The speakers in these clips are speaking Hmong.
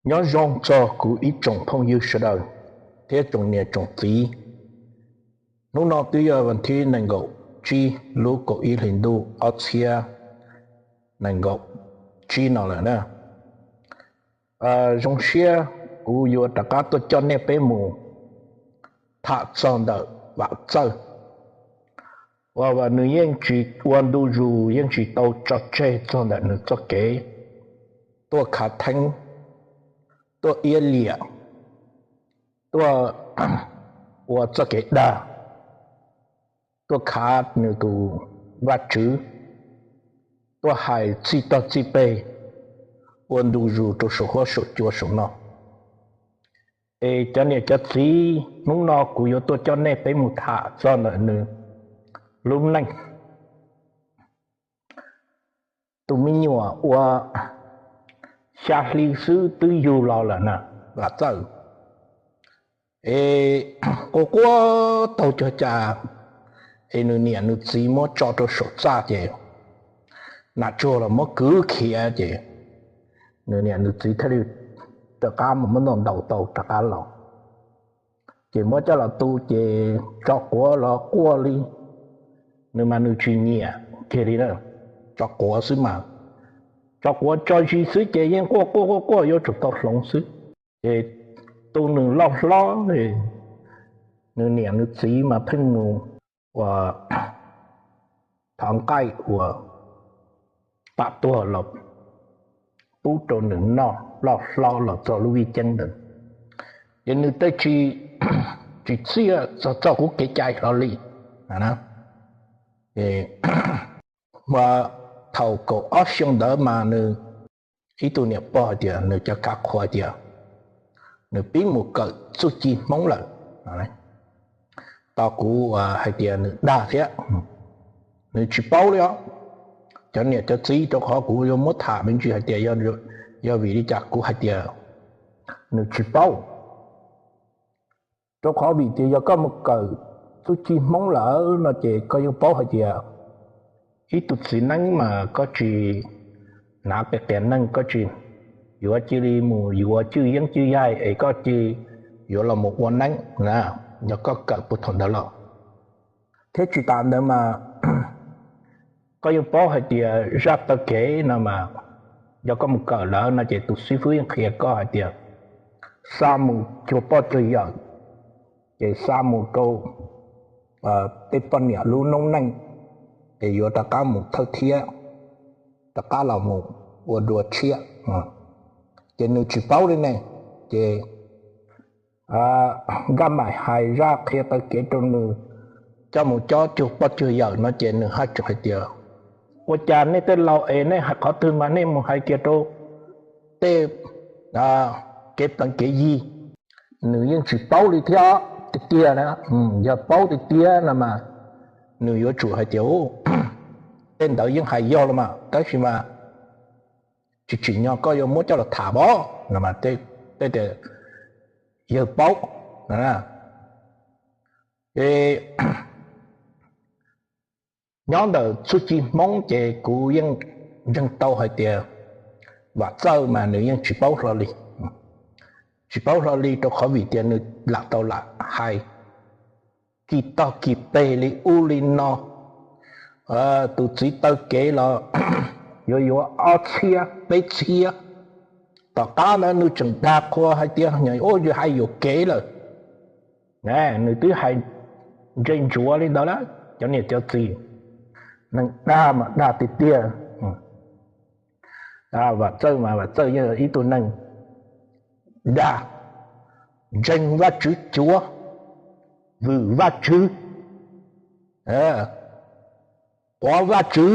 Nyob zoo txog kuv ib tsoom phooj ywg sawv daws thiab tsoom niam tsoom txiv. Hnub no twb yog vas thib nees nkaum tsib lub kaum ib hlis ntuj ob txhiab nees nkaum tsib no lawm na. Zoo siab kuv yuav rov qab tuaj coj nej peb mus tham txog ntawm Vam Txawj, uas nws yeej tsis ua ntu zus, yeej tsis tau tso tseg txog ntawm nws txoj kev tuaj khav theeb, tuaj iab liam, tuaj ua txoj kev dag, tuaj khav nws tus Vajtswv, tuaj hais txij tog txij peg, ua ntu zus rau saum huab saum cua saum no. Es cov niam cov txiv, hnub no kuv yuav tuaj coj nej peb mus tham txog ntawm nws lub neej. Tus me nyuam ua xya hli xwb twb yug los lawm na, Vam Txawj. Es quaj quaj taug cog cas, es nws niam nws txiv muab tso rau saum txaj ces nas tsuag los muab kwv khiav ces nws niam nws txiv thiaj li rov qab mus muab ntaus ntaus tau rov qab los. Ces muab coj los tu ces tso quav los quaj li, nws mas nws tsis nyiam kiag li na, tso quav xwb mas, tso quav tso zis xwb ces yeej quaj quaj quaj quaj yuav tsum tau hloov xwb. Ces tu nws loj hlob, nws niam nws txiv mas pheej mus ua thov nqaij ua pam tuag los pub rau nws noj loj hlob los txog lub vij ceeb ntawd. Ces nws tej tsis txiaj txog txoj kuv kev cai hlo li. Mas thaum kaum ob xyoo ntawd mas nws ib tug niam pog hais tias nws cov kav qhuas tias nws pib mus kawm txuj ci Hmoob lawm. Tos kuv hais tias nws dag thiab, nws tsis paub li os. Cov niam cov txiv, rau qhov kuv yuav muab tham me ntsis hais tias yog vim li cas kuv hais tias nws tsis paub. Rau qhov vim tias yog koj mus kawm txuj ci Hmoob lawm no ces koj yeej paub hais tias ib tug txiv neeb mas koj tsis hnav qias qias neeg, koj tsis yuav cia li mus yuav cwj yeeb cwj yaig es koj cia li yuav los mus ua neeb na, yog koj kawm puag thaum ntawd los. Thiab tsis tas ntawd mas koj yeej paub hais tias zaj taw kev no mas yog koj mus kawm lawm no ces tus xib fwb yeej qhia koj hais tias xa mus cuag poj cuag yawm, ces xa mus rau tej poj niam lub noob neej, ces yuav rov qab mus thawj thiab rov qab los mus ua dua tshiab. Ces nws tsis paub li ne, ces Nkaj Maim hais zaj qhia taw kev rau nws coj mus cob cuag poj cuag yawm no ces nws haj tseem hais tias, ua cas nej tej laus es nej hais qhov twg mas nej mus hais kiag rau tej kev pleev kev yi. Nws yeej tsis paub li thiab tiag tiag na. Yog paub tiag tiag no mas nws yuav tsum hais tias, tej ntawd yeej hais yog los mas, tab sis mas tsis tsim nyog koj yuav muab coj los tham os no mas, tej tias yawg paub. Ces nyob ntawm txuj ci Hmoob ces kuv yeej ntseeg tau hais tias Vam Txawj mas nws yeej tsis paub hlo li. Tsis paub hlo li rau qhov vim tias nws lam tau lam hais kis tog kis peg li ub li no. Tus txiv taw kev los yuav yuav ob txhiab peb txhiab, tom qab ntawd nws tseem dag qhua hais tias, ua yus hais yuam kev lawm. Nws twb hais ntse ntsuav li ntawd lawm, cov niam cov txiv. Neeg dag mas dag tiag tiag. Vam Txawj mas Vam Txawj yog ib tug neeg dag, ntseeg Vajtswv cuav, vwm Vajtswv, quav Vajtswv,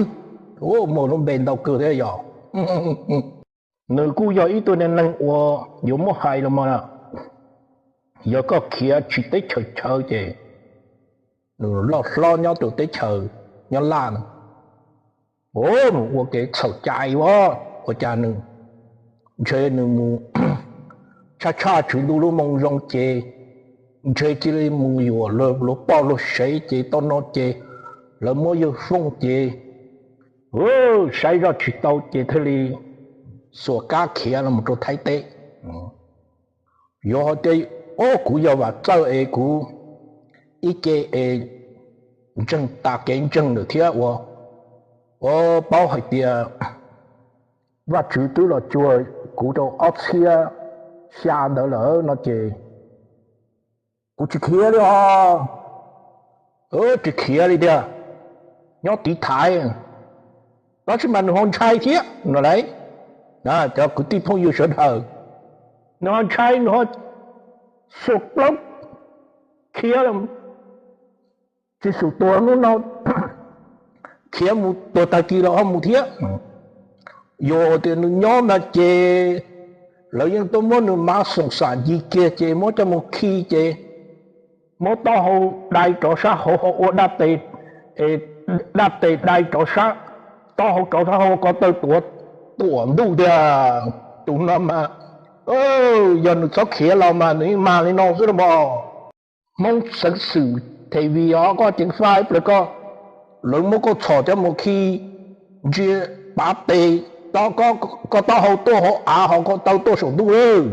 muaj lub npe ntau kawg thiab yog. Nws kuj yog ib tug neeg uas yuav muab hais los mas, yog koj khiav tsis teb chaws chaw ces nws loj hlob nyob rau teb chaws nyob Laj no, mus ua kev txhaum cai ua, ua cas nws ntshe nws mus tshaj tshaj Tswv Ntuj lub moo zoo ces ntshe cia li mus yuam luag poj luag sev ces tau no ces lawv muab yawg fooj ces saib zoj tsis tau ces thiaj li xuas kab khiav los rau Thaib teb. Yuav hais tias, o, kuv yog Vam Txawj es kuv ib ce es ntseeg tas kev ntseeg lawm thiab ua, o, paub hais tias Vajtswv twb los cuag kuv rau ob txhiab xya ntawd lawm no ces kuv tsis khiav li os. Tsis khiav li tiag, nyob tiv thaiv. Tab sis mas nws ho ntshai thiab no lauj. Cov kwv tij phooj ywg sawv daws, nws ho ntshai, nws ho xuas plaub khiav, tsis xum tuag hnub no, khiav mus tuag tag kis los ho mus thiab. Yog tias nws nyob ntag ces lawv yeej tuaj muab nws mav xoom xam ncig kiag ces muab coj mus khi ces muab taub hau dai rov sab hauv ho ua daj tes, daj tes dai rov sab, taub hau rov sab hauv ko taw tuav tuam ntuj tiag. Tus no mas yog nws txhob khiav los mas nws yeej mag li no xwb los mas. Hmoob Xeev Xwm T V os, koj ceev faj ib pliag koj, lawv muab koj txhom coj mus khi ntsia pav tes, koj taub hau tuaj hauv av ho ko taw tuaj saum ntuj lawm.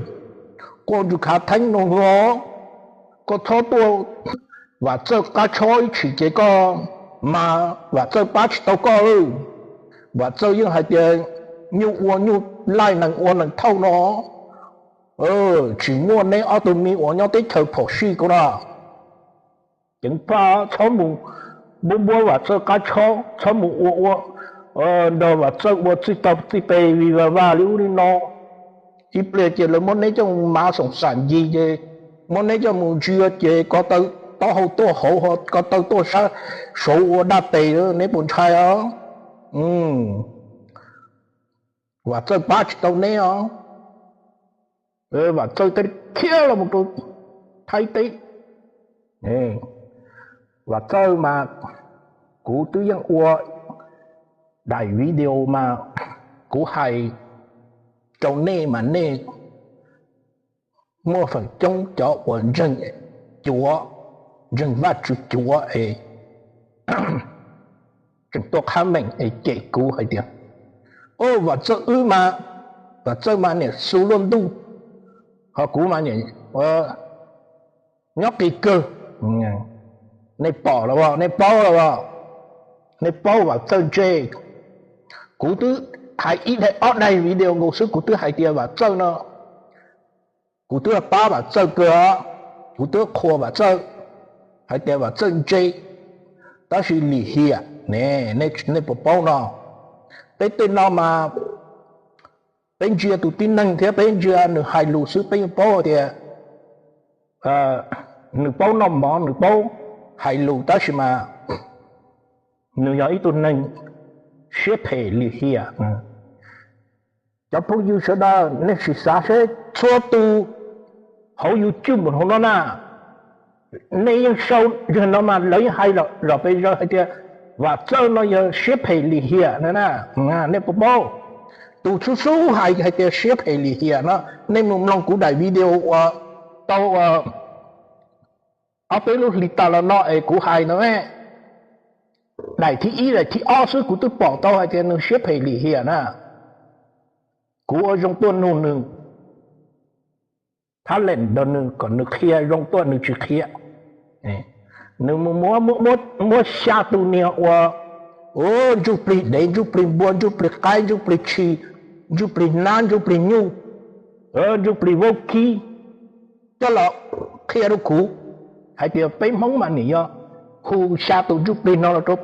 Koj ntsis khav theeb no hlo, koj txhob tuaj Vam Txawj qab tshob ib tshim ces koj mas Vam Txawj pab tsis tau koj lawm. Vam Txawj yeej hais tias nyuj ua nyuj laij nees ua nees thauj no, tsis muaj neb ob tug me uas nyob teb chaws phom sij ko no. Ceev faj txhob mus npuab npuab Vam Txawj qab tshob, txhob mus ua ua nrog Vam Txawj ua txij tau txij pes vij va vaj li ub li no. Ib pliag ces lawv muab neb coj mus mav xoom xam ncig ces muab neb coj mus ntsia ces ko taw taub hau tuaj hauv ho ko taw tuaj sab saud ua daj tes, neb puas ntshai os? Vam Txawj pab tsis tau neb os. Vam Txawj thiaj khiav los mus rau Thaib teb. Vam Txawj mas kuv twb yeej ua daim video mas kuv hais rau nej mas nej muaj feem coob cov uas ntseeg cuav, ntseeg Vajtswv cuav es tseem tuaj qhab meem es cem kuv hais tias, o, Vam Txawj wb mas, Vam Txawj mas niam xu luaj ntuj, ho kuv mas nyob qis kawg. Nej pom los, nej paub los, nej paub Vam Txawj ntse. Kuv twb hais ib daim ob daim video nkaus xwb kuv twb hais tias Vam Txawj no, kuv twb pab Vam Txawj kawg, kuv twb qhuas Vam Txawj, hais tias Vam Txawj ntse, tab sis lim hiam ne, nej puas paub no? Peb tej no mas peb ntsia tus tib neeg thiab peb ntsia nws hais lus xwb peb yeej paub tias nws paub noj mov, nws paub hais lus, tab sis mas nws yog ib tug neeg siab phem lim hiam. Cov phooj ywg sawv daws, nej sim xav seb txhua tus hauv YouTube mus hauv no na, nej yeej sau, yog no mas lawv yeej hais los pes zaws hais tias Vam Txawj no yog siab phem lim hiam na. Nej puas paub? Tus xub xub hais hais tias siab phem lim hiam no, nej mus mloog kuv daim video uas tau ob peb lub hlis tas los no es kuv hais no, daim thib ib daim thib ob xwb kuv twb pom tau hais tias nws siab phem lim hiam na. Kuv ua zoo tuaj nug nws, thab lees nrog nws kom nws qhia zoo tuaj nws tsis qhia. Nws mus muab xya tus niag uas ntsuj plig dev, ntsuj plig npua, ntsuj plig qaib, ntsuj plig tshis, ntsuj plig nab, ntsuj plig nyuj, ntsuj plig vaub kib coj los qhia rau kuv hais tias peb Hmoob mas nim yog hu xya tus ntsuj plig no los rau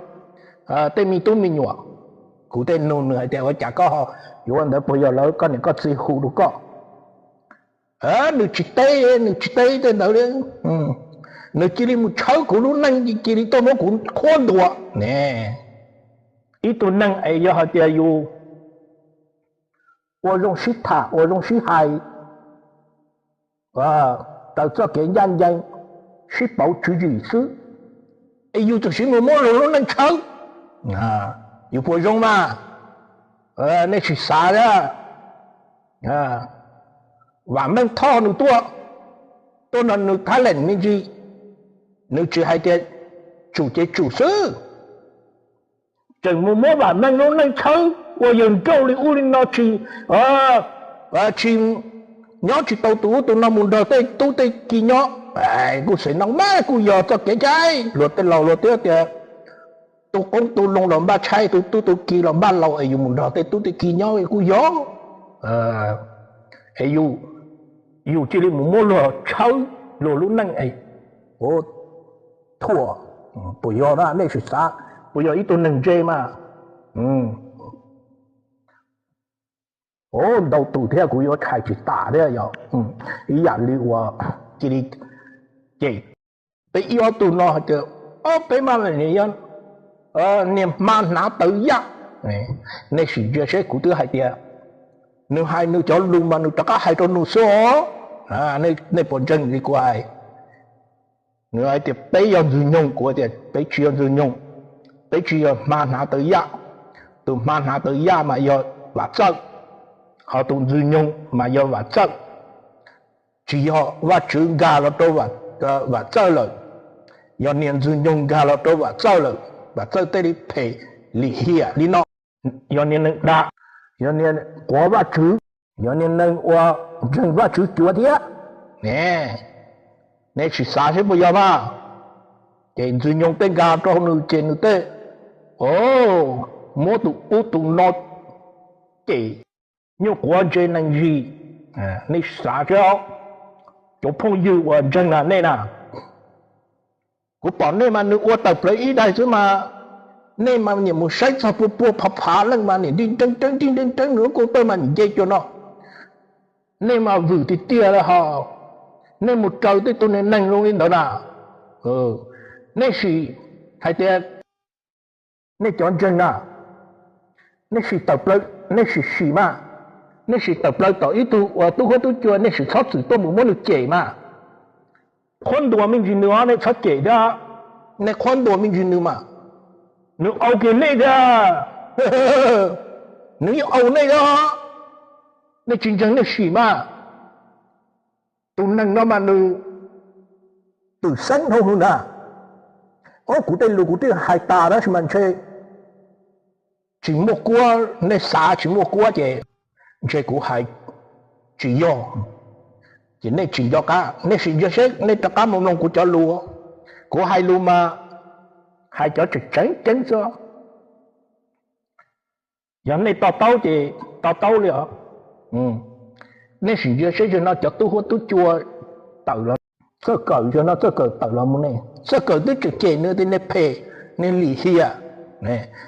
tej me tub me nyuam. Kuv thiaj nug nws hais tias ua cas koj ho yuav ua ntawd, puas yog lawv koj niam koj txiv hu rau koj? Nws tsis teb, nws tsis teb tej ntawd li. Nws cia li mus tshawb kuv lub neej, cia li tuaj muab kuv qhuab ntuas ne. Ib tug neeg es yog hais tias yus ua zoo sib tham, ua zoo sib hais, raws txoj kev ncaj ncees, sib pauv tswv yim xwb, es yus txawm mus muab luag lub neej tshawb, yus puas zoo mas? Nej sim xav thiab. Vam Meej Thoj nws tuaj, tuaj no nws thab lees me ntsis, nws tsis hais tias tsum ces tsum xwb. Tseem mus muab Vam Meej lub neej tshawb ua yawg nrauj li ub li no, tsis, tsis nyob tsis tau tus ub tus no mus nrog tej tub tej ki nyob. Kuj xav no mas kuj yog txoj kev cai, luag tej laus luag twb tias tu qoob tu loo los npaj tshaib, tu tub tu ki los npaj laus, es yus mus nrog tej tub tej ki nyob kuj yog, es yus cia li mus muab luag tshawb luag lub neej es ua thuam. Puas yog na? Nej sim xav, puas yog ib tug neeg ntse mas? Ntau tus thiab, kuv yuav hais tsis tas thiab, yog ib yam li uas cia li cem peb ib ob tug no hais tias, o, peb mas niag hma hnav taw yaj. Nej sim ntsia seb, kuv twb hais tias nws hais nws cov lus mas nws rov qab hais rau nws xwb os. Nej puas ntseeg li kuv hais? Nws hais tias peb yog ntxwg nyoog, kuv tias peb tsis yog ntxwg nyoog, peb tsis yog hma hnav taw yaj. Tus hma hnav taw yaj mas yog Vam Txawj, ho tus ntxwg nyoog mas yog Vam Txawj. Tsis yog Vajtswv nkag los rau Vam Txawj lawm, yog niag ntxwg nyoog nkag los rau Vam Txawj lawm, Vam Txawj thiaj li phem lim hiam li no. Yog niag neeg dag, yog niag quav Vajtswv, yog niag neeg uas ntseeg Vajtswv cuav thiab ne. Nej sim xav seb puas yog mas? Ces ntxwg nyoog tej nkag rau nws ces nws tej, o, muab tus ub tus no cem, nyuaj quav ntse neeg zis. Nej xav seb, cov phooj ywg uas ntseeg na nej na, kuv pom nej mas nws ua tawm plaws ib daig xwb mas, nej mas niam mus saib txog pua pua phav phav leej mas niam nrib nreeb nreeb nrib nreeb nreeb nws lub kua tawj mas niam nce cuag no. Nej mas vwm tiag tiag li hos, nej mus raws tej tug neeg zoo li ntawd na. Nej sim hais tias nej cov ntseeg na, nej sim tawm plaws, nej sim sim mas, nej sim tawm plaws tom ib tug uas tub huab tub cua, nej sim txhob txwm tuaj mus muab nws cem mas. Qhuab ntuas me ntsis nws os, nej txhob cem thiab. Nej qhuab ntuas me ntsis nws mas, nws au kiag nej thiab, nws yeej au nej thiab. Nej tsis ntseeg nej sim mas. Tus neeg no mas nws twm xeeb dhau hwv ntag. Ob, kuv tej lus kuv twb hais tas tab sis mas ntshe tsis muaj kuab, nej xav tsis muaj kuab ces ntshe kuv hais tsis yog, ces nej tsis nco qab, nej sim ntsia seb, nej rov qab mus mloog kuv cov lus. Kuv hais lus mas hais cov tseem tseeb xwb. Yog nej to taub ces to taub li os. Nej sim ntsia seb, zaum no cov tub huab tub cua tawm los, txawj kawm, zaum no txawj kawm tawm los mus ne, txawj kawm twb tseem cem nws tias niag phem, niag lim hiam,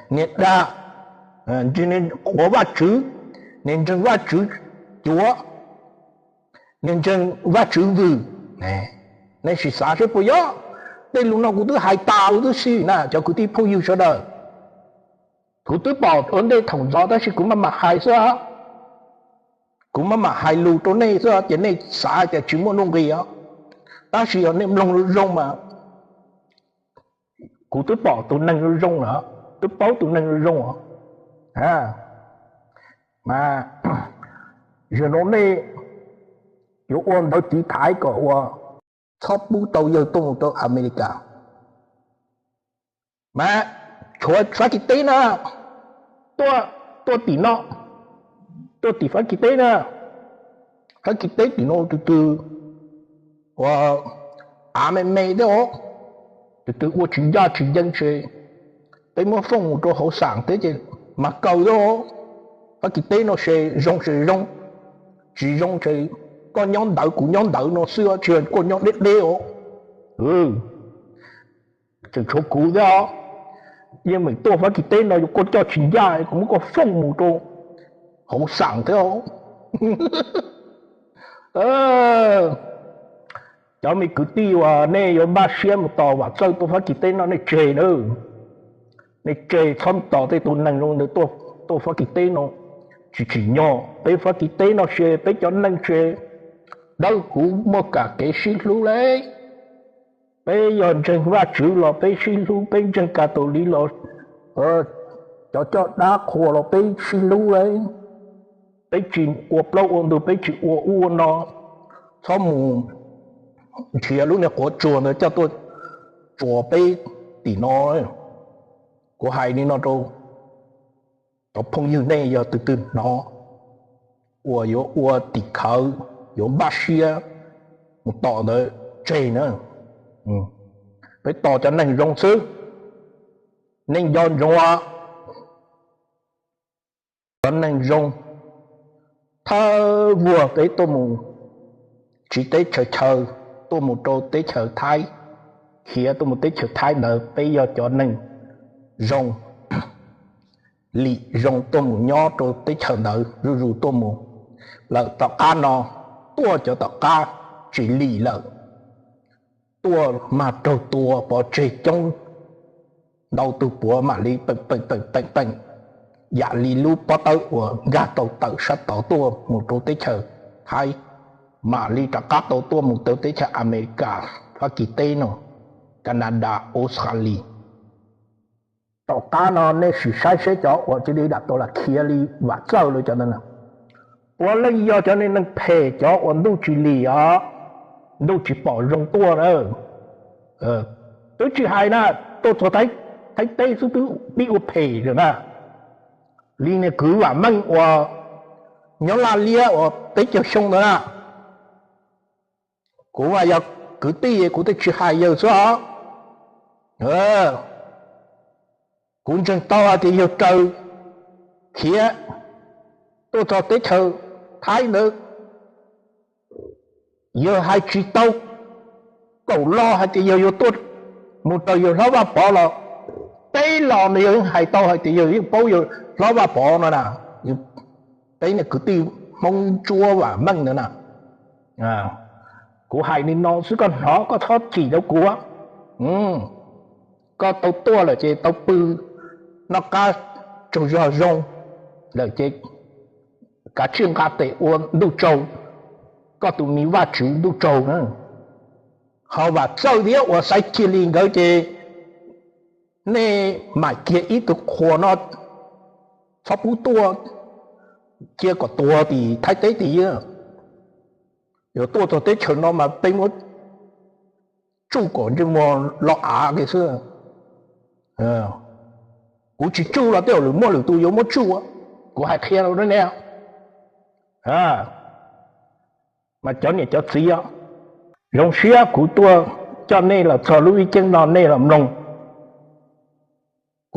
niag dag, niag quav Vajtswv, niag ntseeg Vajtswv cuav, niag ntseeg Vajtswv vwm. Nej sim xav seb puas yog. Tej lus no kuv twb hais tas huv tib si na cov kwv tij phooj ywg sawv daws. Kuv twb pom ua ntej thaum ntxov tab sis kuv maj mam hais xwb. Kuv maj mam hais lus rau nej xwb ces nej xav tias tsis muaj nuj nqis os. Tab sis yog nej mloog zoo mas kuv twb pom tus neeg zoo zoo lawm, twb paub tus neeg zoo zoo os. Mas zaum no nej yuav ua ntawv tiv thaiv kom ua txhob pub tau yawg tuaj mus rau Amelikas. Mas tshuav Fab Kis teb na, tuaj, tuaj tim no, tuaj tim Fab Kis teb na. Fab Kis teb tim no tus twg ua av me me thiab os, tus twg ua tsis ncaj tsis ncees ces peb muab foob mus rau hauv xam teb ces mas kaw thiab os. Fab Kis teb no ces zoo ces zoo, tsis zoo ces koj nyob ntawd kuv nyob ntawd no xwb, tsis yog koj nyob deb deb os. Tseem tshuav kuv thiab os, yeej meem tuaj Fab Kis teb no yuav koj coj tsis ncaj kuv muab koj foob mus rau hauv xam thiab os. Cov me kwv tij uas nej yuav npaj siab mus tos Vam Txawj tuaj Fab Kis teb no nej tseg na. Nej tseg txhob tos tej tus neeg zoo ntawd tuaj Fab Kis teb no. Tsis tsim nyog, peb Fab Kis teb no ces peb cov neeg ces dawb huv muaj kam kev sib hlub lauj. Peb yog ntseeg Vajtswv los peb sib hlub, peb ntseeg Kas Tos Liv los cov coj dab qhua los peb sib hlub lauj. Peb tsis ua plaub ua ntug, peb tsis ua ub ua no. Txhob mus nrhiav lub niag quav tsuag ntawd coj tuaj tsuas peb tim no. Kuv hais li no rau cov phooj ywg nej yog tus twg hnov uas yuav ua tim khawv yuav npaj siab mus tom ntawd tseg na. Peb tos cov neeg zoo xwb, neeg nco ntsoov, cov neeg zoo thawb vuag peb tuaj mus tsiv teb chaws chaw, tuaj mus rau teb chaws Thaib, khiav tuaj mus teb chaws Thaib ntawd peb yog cov neeg zoo, lim zoo tuaj mus nyob rau teb chaws ntawd zuj zus tuaj mus lawm. Tom qab no tuaj cov tom qab tsis lim lawm, tuaj mag raug tua pov tseg coob, ntau tug puav mam li peem peem peem peem peem, yam li lub pob tawb uas nkag tau tawm sab tod tuaj mus rau teb chaws Thaib, mam li rov qab tau tuaj mus rau teb chaws Amelikas, Fab Kis teb no, Kanadas, Australia. Tom qab no nej sim saib seb cov uas cia li dam tau lam khiav li Vam Txawj lawv cov ntawd, puav leej yog cov neeg phem, cov uas ntuj tsis lim os, ntuj tsis pom zoo tuaj na. Twb tsis hais na, tuaj txog Thaib teb xwb twb pib ua phem lawm na. Li niag kwv Vam Meej uas nyob Laj Liab uas peb caug xyoo ntawd na, kuv mas yog kwv tij kuv twb tsis hais yawg xwb os. Kuv ntseeg tau hais tias yawg raws khiav tuaj txog teb chaws Thaib ntawd, yawg hais tsis tau kaum lo hais tias yawg yuav tuaj mus raws yawg hlob Vaj Pov los, peb lo no yawg yeej hais tau hais tias yawg yeej paub yawg hlob Vaj Pov no na. Peb niag kwv tij Hmoob Ntsuab Vam Meej ntawd na. Kuv hais li no xwb koj hnov koj txhob chim rau kuv. Koj tau tuaj lawm ces tau pw noj qab tsaug zog zoo lawm ces kav tsij nqa tes ua ntuj tsaug, koj tus me Vajtswv ntuj tsaug na. Ho Vam Txawj thiab uas Xaiv Cia Li nkawd ces nej mam kiag ib tug qhua no txhob pub tuaj, cia kom tuag tim Thaib teb tim. Yuav tuaj txog teb chaws no mas peb muab tsuj kom ntsej muag lo av kiag xwb. Kuv tsis tsuj los tej zaum lwm muaj lwm tus yuav muab tsuj, kuv hais qhia rau nej. Mas cov niam cov txiv, zoo siab kuv tuaj coj nej los txog lub vij ceeb no nej los mloog.